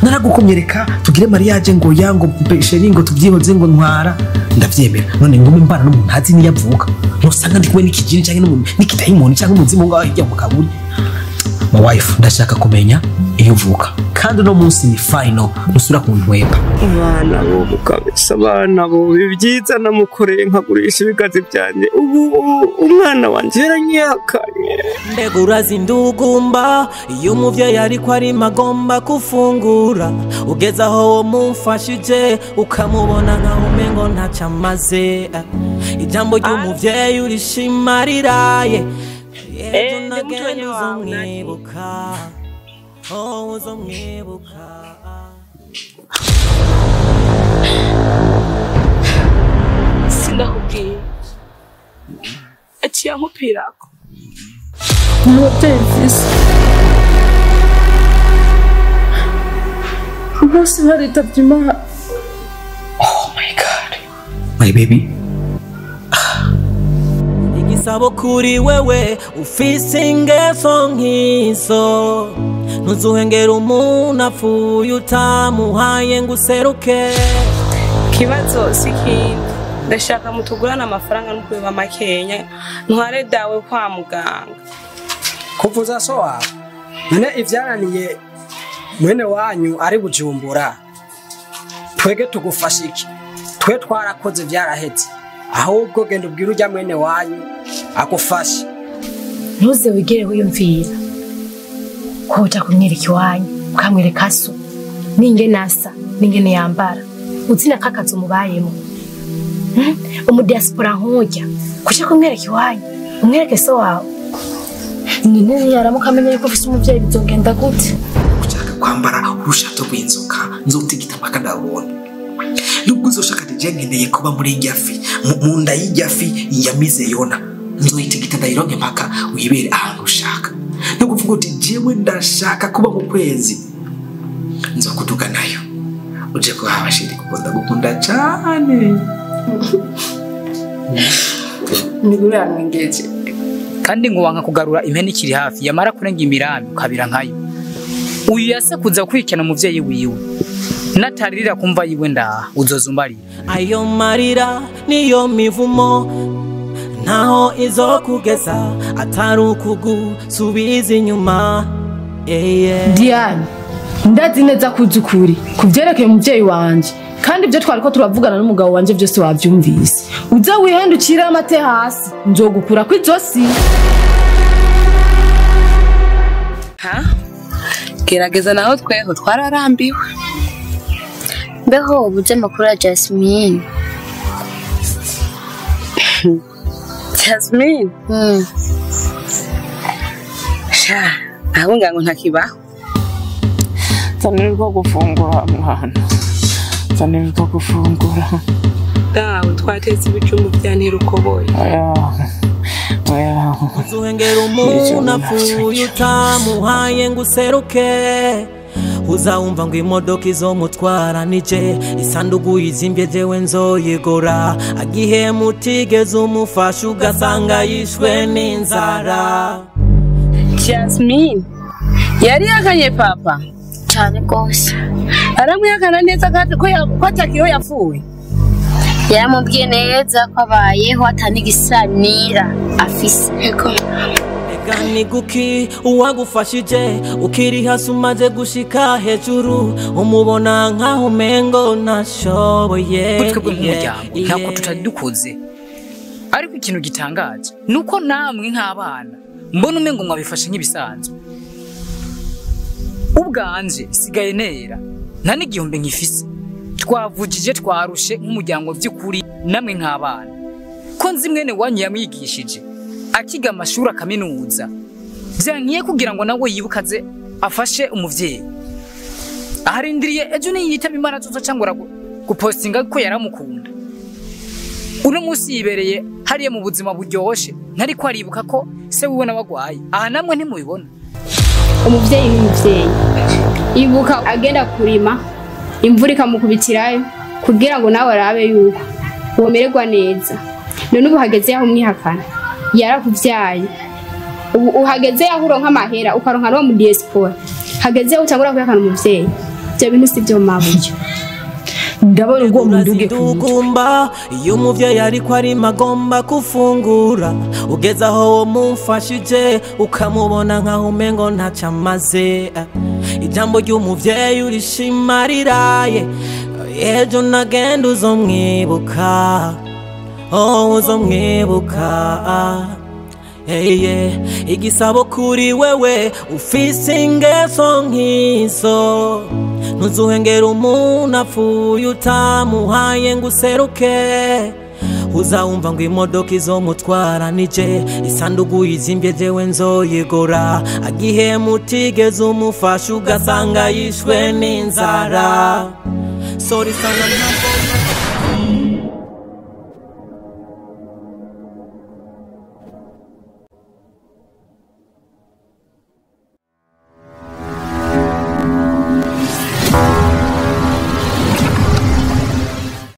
Naragukomye reka tugire mariage ngo yango chéri ngo tubyihoze ngo ntwara ndavyemera none ngume mbana n'umuntu ntazi niyo avuka nosanga ndi kumwe n'ikijini canke n'umuntu n'ikidayimoni canke umuzimu ngaho hirya mu kaburi. My wife ndashaka kumenya iyo uvuka kandi no munsi ni final nusura kuntweba. Abana bo kabisa abana bo ibyiza namukoreye nkagurisha ibigazi byanje ubu umwana wanje yaranyihakanye. Mbega urazi ndugumba iyo umuvyeyi ariko ari magomba kufungura ugeze aho mumfashije ukamubona nkaho umengo ntacamaze ijambo ry'umuvyeyi urishima riraye. Sinakubwiye aciye ankupirako umubyeyi mfise bose baritavye Imana. Oh my God, my baby. Igisabo kuri wewe ufise ingeso nkizo ntuzuhengera umuntu apfuye utamuhaye ngo useruke. Kibazo si kindi ndashaka mutugurana amafaranga no kubiba makenya ntware dawe kwa muganga kuvuza so wawe none ivyananiye mwene wanyu ari Bujumbura twege tugufasha iki? Twe twarakoze vyaraheze ahubwo genda ubwira ujya mwene wanyu agufashe. Ntuze wigere wiyumvira ko uja kumwereka iwanyu ukamwereka so n'ingene asa n'ingene yambara uzina kakazi umubayemo umudiaspora nk'ujya kuja kumwereka iwanyu umwereke so wawe none yaramuka amenya yuko ufise umuvyeyi bizogenda gute? Ushaka kwambara urushato rw'inzoka nzotigita mpaka ndabona nubwo uzoshaka je nkeneye kuba muri irya fi mu nda y'irya fi yamize Yona nzoyitigita ndayironke mpaka wibere ahantu ushaka no kuvuga uti jewe ndashaka kuba mu kwezi nzokuduga nayo uje kuhaba shiri kuko ndagukunda cyane. Nigurangeje kandi ngo wanka kugarura impene ikiri hafi yamara kurenga imirambi ukabira nkayo. Uyu yase kuza kwikena umuvyeyi wiwe natarira kumva yiwe ndaha uzozumbarira. Ayo marira niyo mivumo ntaho izokugeza atari ukugusubiza inyuma. Diane ndazi neza kuzukuri kuvyerekeye umuvyeyi wanje kandi ibyo twariko turavugana n'umugabo wanje byose wavyumvise uza wihendukira amate hasi nzogukura kwizosi. Ha gerageza naho tweho twararambiwe. Mbeho ubuze amakuru ya Jasmine. Jasmine? Sha, aho ngango ntakibaho. Zanirwa gufungura mwana. Zanirwa gufungura. Dawe twatetse ibijumbu bya ntirukoboye. Oya. Oya. Uzuhengera umuntu apfuye utamuhaye ngo useruke uzawumva ngo imodoka izomutwara nije isanduku yizimbye jewe nzoyigora agihe mutigeze umufasha ugasanga yishwe n'inzara. Jasmine yari yakanye papa cyane gose aramwihakana neza kandi ko atakiriho yapfuye. Yaramubwiye neza ko abayeho atanigisanira afise. Ni guki uwagufashije ukiri hasi umaze gushika hejuru umubona nkaho umengo ntashoboye. Twebwe nk'umuryango ntako tutari dukoze ariko ikintu gitangaje nuko namwe nk'abana mbona umengo mwabifashe nk'ibisanzwe. Ubwanje sigaye nera nta n'igihumbi nkifise twavugije twarushe nk'umuryango by'ukuri namwe nk'abana ko nzi mwene wanyu yamwigishije akiga amashuri akaminuza byankiye kugira ngo nawe yibukaze afashe umuvyeyi aharindiriye ejo niyitaba Imana azoza cyangwa gupostinga ko yaramukunda. Uno munsi yibereye hariye mu buzima buryoshe ntariko aribuka ko se wiwe nawagwaye. Aha namwe ntimubibona. Umuvyeyi n'umuvyeyi ibuka agenda kurima imvura ikamukubitirayo kugira ngo nawe arabe yuko womererwa neza none ubu hageze yaho umwihakana yarakuvyaye ubu uhageze yaho uronka amahera ukaronka no mu diaspora hageze yaho utangura kwihakana umuvyeyi. Ibyo bintu si byo mabuye. Ndabona ubwo munduge ku mutwe. Ugumba iyo umuvyeyi ariko arima agomba gufungura, ugeze aho mumfashije ukamubona nkaho umengo ntacyo amaze. Ijambo ry'umuvyeyi urishima riraye, ejo nagenda uzomwibuka, oh uzomwibuka. Hey, yeah. Igisabo kuri wewe ufise ingeso nk'izo, ntuzuhengera umuntu apfuye utamuhaye ngo useruke. Uzawumva ngo imodoka izomutwara nije, isanduku yizimbye jewe nzoyigura. Agihemu utigeze umufasha ugasanga yishwe n'inzara. Sorry sana ntabwo.